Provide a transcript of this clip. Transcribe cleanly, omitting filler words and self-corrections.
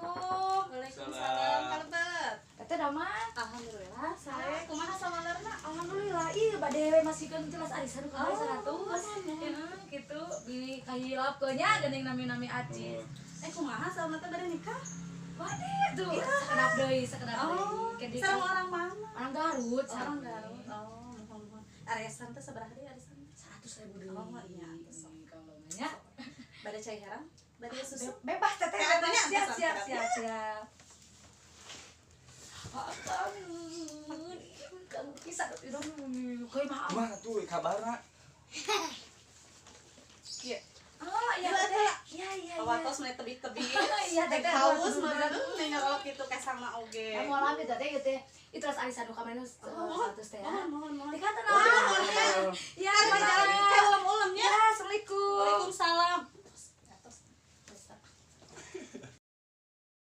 Assalamualaikum. Waalaikumsalam. Kalebet. Teteh damang? Alhamdulillah, sae. Kumaha samalerna? Alhamdulillah, iya bade we masihkeun jelas arisan nu kamari Oh, 100. Ya, gitu. Bilih kahilap ke nya geuning nami-nami acis. Eh, kumaha salma teh bade nikah? Bade tuh, sakedap deui, sakedap deui. Oh, Ke di- sareng orang mana? Orang Garut, Orang sareng Garut. Oh, muhun muhun. Arisan teh sabaraha deui arisan teh? 100.000 deui. Oh, iya, atuh sok. Kalau nya Bade cai herang? Bade susu? Bebas, Teteh, Eh, bebas. atunya, Siap, atuh, siap, siap. Siap, siap. Akan, kamu bisa dong, kayak maaf. Kumaha tuh kabarna? Iya. Oh iya, Iya, Teteh. Iya. Pawatos meni tebih-tebih. Iya, Teteh. Haus meureun nengok kitu kesangna oge. Ya mau lami, Teteh, gitu ya. Itu ras arisan nu kamari nu Oh, 100 teh ya. Mohon, mohon, mohon. Di kantor. Oh, mohon.